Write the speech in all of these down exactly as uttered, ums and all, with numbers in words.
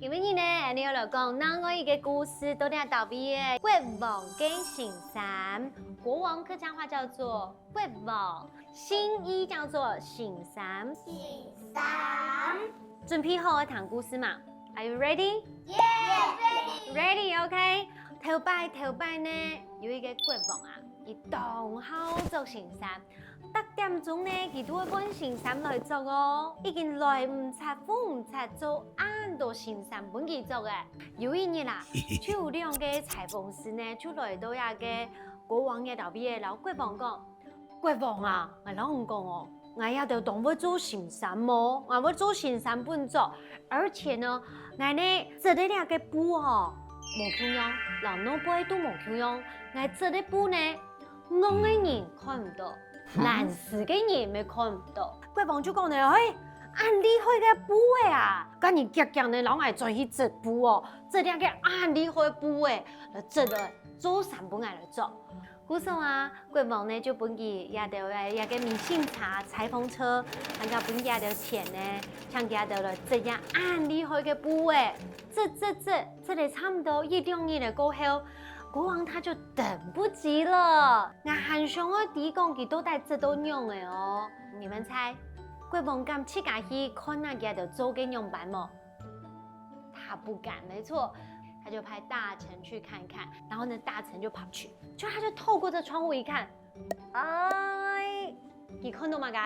今晡日呢，𠊎等愛來講另外一個故事，到底係哪位个國王个新衫。國王客家話叫做國王，新衣叫做新衫。新衫。準備好愛聽故事嗎？Are you ready? Yes, ready. Ready, OK。頭擺頭擺呢，有一個國王啊，佢當好著新衫。 逐點鐘呢，佢都會換新衫來著哦，已經來毋掣、赴毋掣，做恁多新衫分佢著了。有一日啊，就有兩個裁縫師呢，就來到這個國王个頭位，摎國王講：「國王啊，𠊎摎你講哦，𠊎這兜當會做新衫哦，𠊎會做新衫分你著。而且呢，𠊎呢，織个這個布哦，無共樣，摎外背都無共樣，𠊎織个布呢， 戇个人看毋著，懶尸个人乜看毋著。」國王就講呢：「嘿，恁厲害个布仔啊！該你遽遽呢，摎𠊎轉去織布哦，織兩個恁厲害个布仔，來織來做衫分𠊎來著。」故所啊，國王呢就分佢這兜這個米信車、裁縫車，還有分佢這兜錢呢，請佢這兜來織這恁厲害个布仔。 織織織，織了差毋多一兩日了過後，國王他就等不及了。𠊎還想愛知講佢到底織到仰仔哦。你們猜，國王敢自家去看啊佢兜做个仰般無？他不敢，沒錯，他就派大臣去看看，然後呢，大臣就跑去，就他就透過這窗戶一看， 哎，佢看著麼个？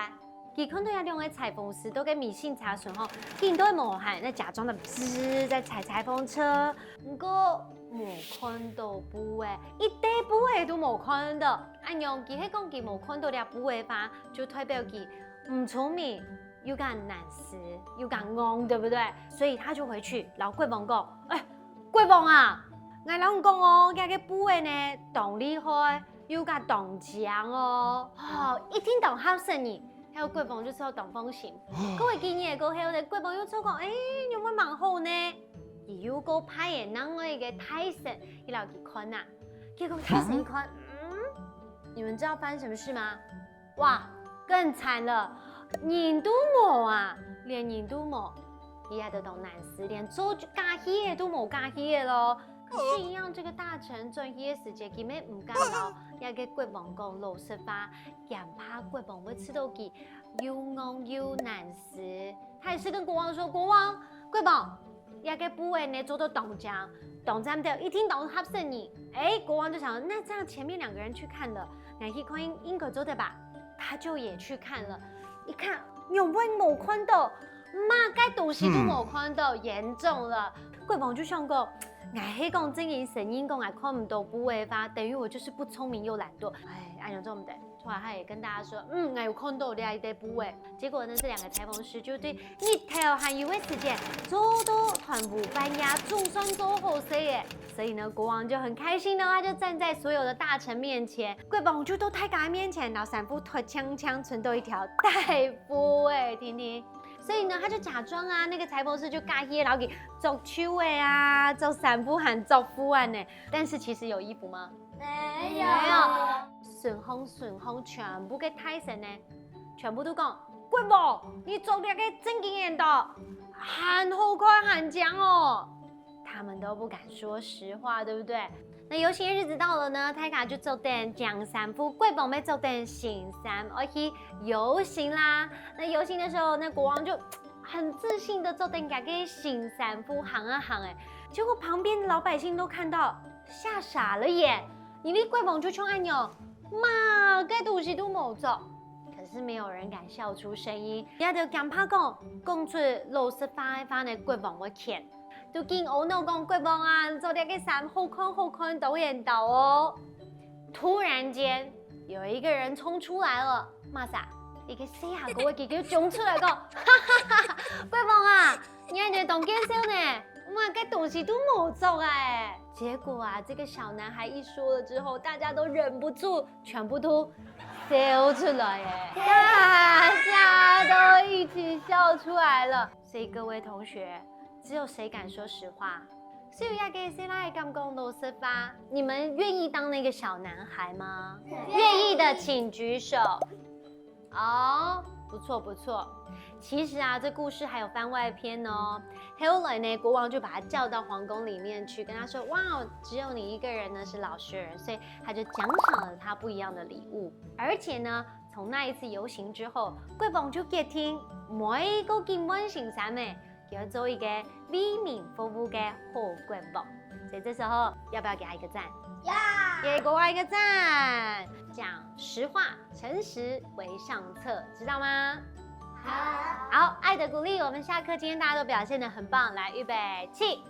佢看著這兩個裁縫師在該米信車脣吼，緊對無閒，在假裝在吱，在踩裁縫車，毋過無看著布仔，一垤布仔都無看著。恁樣，佢係講佢無看著這布仔話，就代表佢毋聰明，又較懶尸，又較戇，對不對？所以他就回去摎國王講：「哎，國王啊，𠊎摎你講哦，這個布仔呢，當厲害， 又較當靚哦，吼，一定當合適你。」該國王就知當放心。過了幾日過後呢，國王又再講：「哎，仰會吂好呢？」佢又過派另外一個大臣去摎佢看啊。結果大臣一看，嗯，你們知道發生什麼事嗎？哇，更慘了，人都無啊，連人都無。佢這兜當懶尸，連做家事个都無家事个咯。 可是一樣，這個大臣轉去个時節，佢乜毋敢摎這個國王講老實話，驚怕國王會知著佢又戇又懶尸。他還是跟國王說：「國王，國王，這個布仔呢做到當靚，當靚到一定當合適你。」哎，國王就想：「那這樣前面兩個人去看了，𠊎去看應，應該做得吧？」他就也去看了，一看，仰會無看著，麼个東西都無看著，嚴重了。國王就想講：「𠊎係講正經承認講𠊎看毋著布仔話，等於我就是不聰明又懶惰。」哎，恁樣做毋得。後來他也跟大家說：「嗯，𠊎有看著這一垤布仔。」結果呢，這兩個裁縫師就對日頭還有个時間做到斷烏半夜，總算做好勢了。所以呢，國王就很開心的話，就站在所有的大臣面前，國王就到大家面前，摎衫褲脫淨淨，伸著一條大布仔，聽聽。 所以呢，他就假裝啊，那個裁縫師就假去摎佢做袖仔啊，做衫褲還做褲恁呢。但是其實有衣服嗎？沒有。沒有。脣項脣項全部个大臣呢，全部都講：「國王，你做這個正經緣投，還好看還靚哦。」 他們都不敢說實話，對不對？那遊行的日子到了呢，大家就著等靚衫褲，國王乜著等新衫，愛去遊行啦。那遊行的時候，那國王就很自信的著等佢个新衫褲行啊行欸，結果旁邊的老百姓都看到，嚇傻了眼。因為國王就像恁樣，麼个東西都無著，可是沒有人敢笑出聲音，這兜驚怕講，講出老實話个話呢，國王會譴。 都緊阿腦講：「國王啊，你做這個衫好看好看，當緣投哦。」突然間，有一個人衝出來了，麼儕？一個細阿哥个雞雞衝出來講：「哈哈哈，國王啊，你恁樣當見笑呢，麼个東西都無著欸。」結果啊，這個小男孩一說了之後，大家都忍不住，全部都笑出來欸，大家都一起笑出來了。所以各位同學， 只有誰敢說實話？是有一個細倈敢講老實話？你們願意當那個小男孩嗎？願意的請舉手。哦，不错不错。其实啊，这故事还有番外篇哦。后来呢，国王就把他叫到皇宫里面去，跟他说：“哇，只有你一个人呢是老实人。”所以他就奖赏了他不一样的礼物。而且呢，从那一次游行之后，国王就决定，毋會過緊換新衫了，佢要做一个為民服務个好国王。所以这时候要不要给他一个赞？呀，给国王一个赞，讲实话，诚实为上策，知道吗？好，好，爱的鼓励，我们下课。今天大家都表现得很棒，来，预备，起，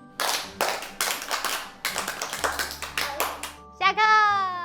下课。